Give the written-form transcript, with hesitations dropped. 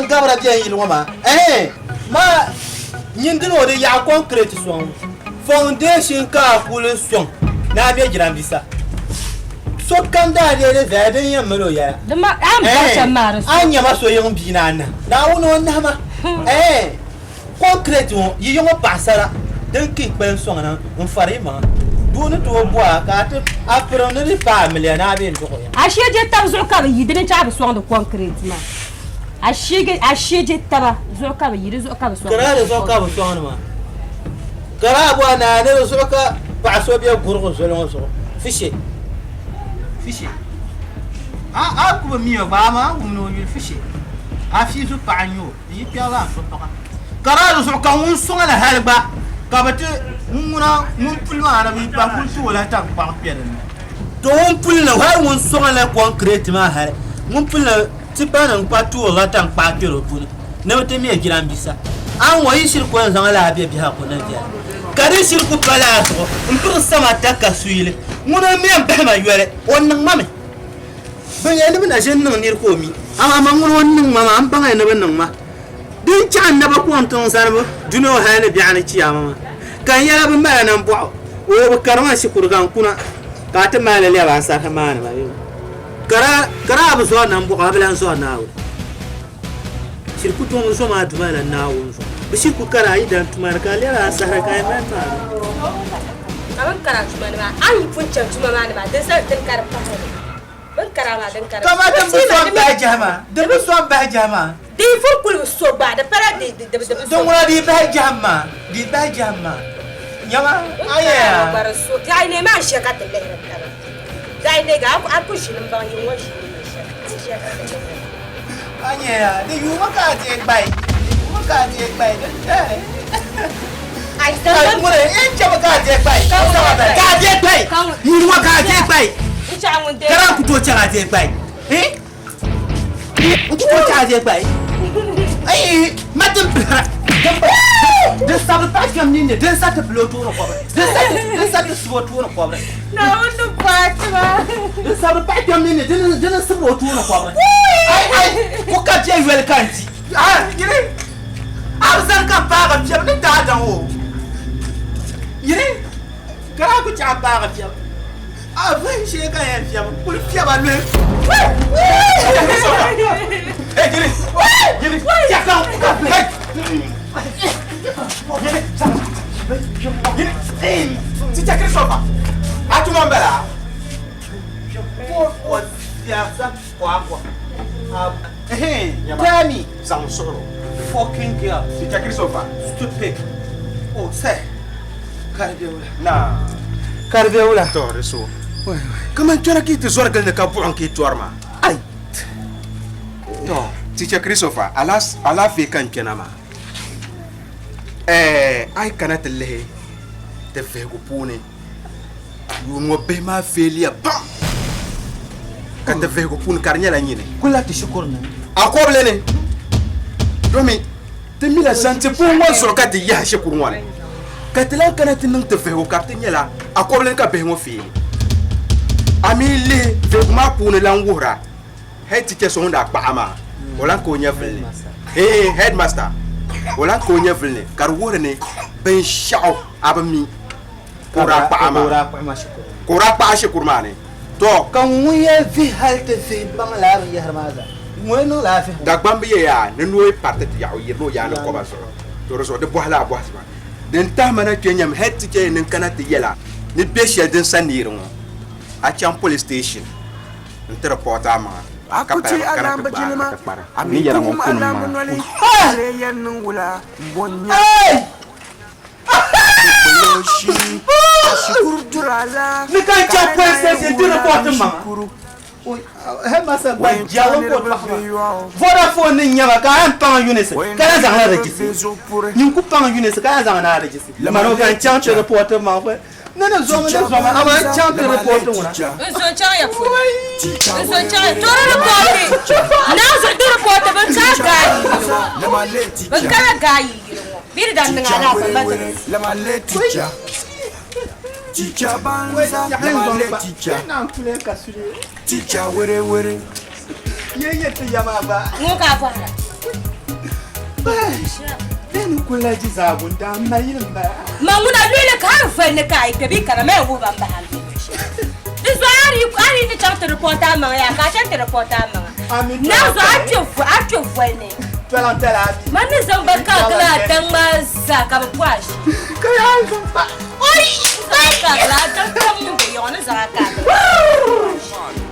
din gabira bɛ n yili ŋɔ maa ɛhɛn maa nyin dini o di yaɣi concrete sɔŋ foundation ka a kuli sɔŋ ni a mɛ jiranbiisa sokam daa dee di viɛla din yɛn mali o yɛla ɛhɛn a ni nya ma so yiŋ bia ni anahi Naawuni o nahi ma ɛhɛn Kɔnkirɛti ŋɔ yi yiŋɔ paɣasara din ki kpalim sɔŋ na n-fari yi maŋa. Doo ni tooi bɔh a ka a ti a pirim ni di paai miliya ni a bee n-duɣi ya. Ashee je taba zuɣu ka bɛ yi di ni chaɣi bɛ sɔŋdi kɔnkirɛti maa. Ashee je taba zuɣu ka bɛ yi di zuɣu ka bɛ sɔŋdi. Kara di zuɣu ka bɛ sɔŋdi maa. Kara a bɔhi ni a ni di zuɣu ka paɣa so be gurigu zoli ŋɔ zuɣu fishe. Fishe. A a ku bi mi o gba amaa a wum ni o yuli fishe. Afiizu paɣa n-nyɛ o. N yi kpɛri la n so paɣa. Ka daa di zuɣu ka ŋun sɔŋ li hali gba ka bɛ ti ŋun ŋuna ŋun puli maa ni bɛ yi kpahi kuli ti o la taŋkpaɣu kpɛ din ni. To ŋun puli ni hali ŋun sɔŋ li kɔnkirɛti maa hali ŋun puli ni tipa nim kpa ti o la taŋkpaɣu kpɛri o puuni ni bɛ ti mɛ jiranbiisa. A ni ŋɔ yi shiri ku yɛn zaŋ lala bɛ biɛhigu ni viɛla ka di shiri ku pa lala zuɣu m piri sama taka suyili ŋuna m-mɛ m-bahi ma yoli o niŋ ma mi. Bɛ yɛli ni bɛ na ʒini niŋ nir ka o mi, amaa man ŋuni o ni niŋ ma maa, m baŋya ni bɛ niŋ ma. Din chaɣ n naba kɔŋ tiŋ zanibu dunia ŋɔ hal ni biɛɣu ni chiyaama maa, ka n yɛla bɛ mali a nambɔɣu, oo bɛ kari ma n shikuru ka n kuna, ka a ti mali li lɛbi ansarisi maani ma bee? Ka daa a bi zɔri nambɔɣu, a bi lan zɔri Naawuni. Shiri ku tooi zom a Duuma la Naawuni zuɣu. Bɛ shiri ku kari a yi dan tuma ni ka a lɛbi a sahara ka a yi mali maani. Ka bɛ ni kari a tuma ni maa, a ni pun chani tuma maa ni maa, din zali dini ka di pahiri li. Bɛ ni kari a maa, din ka di Kaman din bi so m-bahi jahi maa, din bi so m-bahi jahi maa. Di yi pun kuli bi so gba, di pala di di bi so. Din ŋuna di yi bahi jahim maa, di yi bahi jahim maa. Nyama, Bɛ ni kari a maa gba di so. Biɛɣu yi neei maa n-ʒiya ka ti lihiri taba. Biɛɣu yi neegi a ku ʒini m-baŋ yi ŋɔ ʒini ni shɛm. Ti ʒiya ka ti lihiri. A nyɛya, di yuumi ka a deei gbai, di yuumi ka a deei gbai, din tahi. Ai, Ai, ŋuni, n chɛmi ka a deei gbai, ka a deei gbai, yuuni ŋɔ ka a deei gbai, ka daa ku tooi chaŋ a deei gbai, eh? N ku tooi chaŋ a deei gbai, ai, ma din pilihira, din pilihira, din sabiri paɣa kpɛm ninni, din sa ti pili o tooni kɔbiri, din sa ti, din sa ti sibi o tooni kɔbiri. Naawuni ni paai ti maa. Din sabiri paɣa kpɛm ninni, dini n-sibiri o tooni kɔbiri. Ai, ai, ku ka bɛ yoli ka n di. Ah, yili, a bi zani ka m paagi piɛbu ni daadaŋ o. Yili, ka daa ku chaɣ m paagi piɛbu. A vuhim shee ka yɛn fiɛbi, n kuli fiɛba luhi. Hey, Jiri, Jiri, hey, Jiri, Teacher Christopher, a tuma m-bala? Tell me. Zaŋ suɣuro. Fucking girl. Teacher Christopher. Stupid. Oh, sir. Karibewula. Naa. Karibewula. To, di so. Kaman kpɛna ka yi ti zɔri gili ni ka buɣim ka yi tɔri ma. Ai. To, Teacher Christopher, alaafee ka n kpɛna maa. Ɛɛ, a yi kana ti lihi ti vihigu puuni, yuun ŋɔ bihi maa feeliya pam ka ti vihigu puuni ka di nyɛla nyini. Kula ti shikuru ni. A kɔbili ni domi ti mila zaŋ ti puhi ŋɔ zuɣu ka ti yahi shikuru ŋɔ ni ka ti lahi kana ti niŋ ti vihigu ka di ti nyɛla a kɔbili ni ka bihi ŋɔ feeli. A mi lihi vihigu maa puuni lan wuhira head teacher so ŋun daa kpaɣa maa o lan ka o nyɛvili ni ee headmaster o lan ka o nyɛvili ni ka di wuhiri ni binshɛɣu a bi mi ka o daa kpaɣa maa ka o daa kpaɣa shikuru maa ni to Ka ŋun yɛn vihi hali ti vihi baŋ lala binyɛhiri maa zaa, ŋun yɛn niŋ lala vihigu. Dagbamb yɛ yaa ni noo yi pariti ti yaɣi o yirila o yaani kɔba zuɣu to di zuɣu di bɔhila a bɔhisi maa. Din tahi ma na kpe nyam head teacher yɛn niŋ kana ti yɛla ni be shɛli din sa neeri ŋɔ a chaŋ police station n ti report a maŋa A ka ku paya ti bi kana ti alaamba gbaai jilima, a ti kpari. a Ni mi yɛra ku ŋɔ wum kuni alaamba maa. noli, a lee yɛn niŋ wula m-bo n-nya bɛ gbali o shii, ka shikuru duri a la, Ni ka n ka chaŋ a police naai station ti wula report n maŋa. shikuru. Headmaster gba O yɛn jia chaŋ o ni niriba paɣa bɛ yɔɣu. Vodafone ni n-nyɛ ba ka a yɛn paŋ Eunice O yɛn ka lahi chaŋ zaŋ la niriba regisi. bɛ zuɣu puri. Nyin ku paŋ Eunice ka lahi zaŋ na regisi. Mani o ka n chaŋ ti report maŋ fo. Ni ni zomi ni zomi amaa n chaŋ ti report ŋuna. N zo chaŋ ya polo. N zo chaŋ ya tɔri ripɔti. Naa zo ti ripɔti bin kana gaa yi yili ŋɔ. Bin kana gaa yi yili ŋɔ. Bɛ di daa niŋ alaafee ma ti Ŋun ka a bɔhira. Bɛ ni kuli lahi di zaagu n-daa mali yili m-bala. Ma ŋuna luɣili ka a voli ni ka a yi kpe bee kana ma yɛn wuhi ba m-bahi a ni be shɛli. Di zuɣu a yi a yi ti chaŋ ti report a maŋa yaa ka a chaŋ ti report a maŋa. Naa zuɣu a kpe a kpe voli ni. Tɔlaŋ tala a mi. Man ni zaŋ ba kaagila a daŋ maa zaa ka bɛ bɔhi a shee. Ka yaa zaŋ pa. Oi! Zaŋ a kaagila a daŋ kam mini bɛ yaɣa ni zaŋ a kaagila.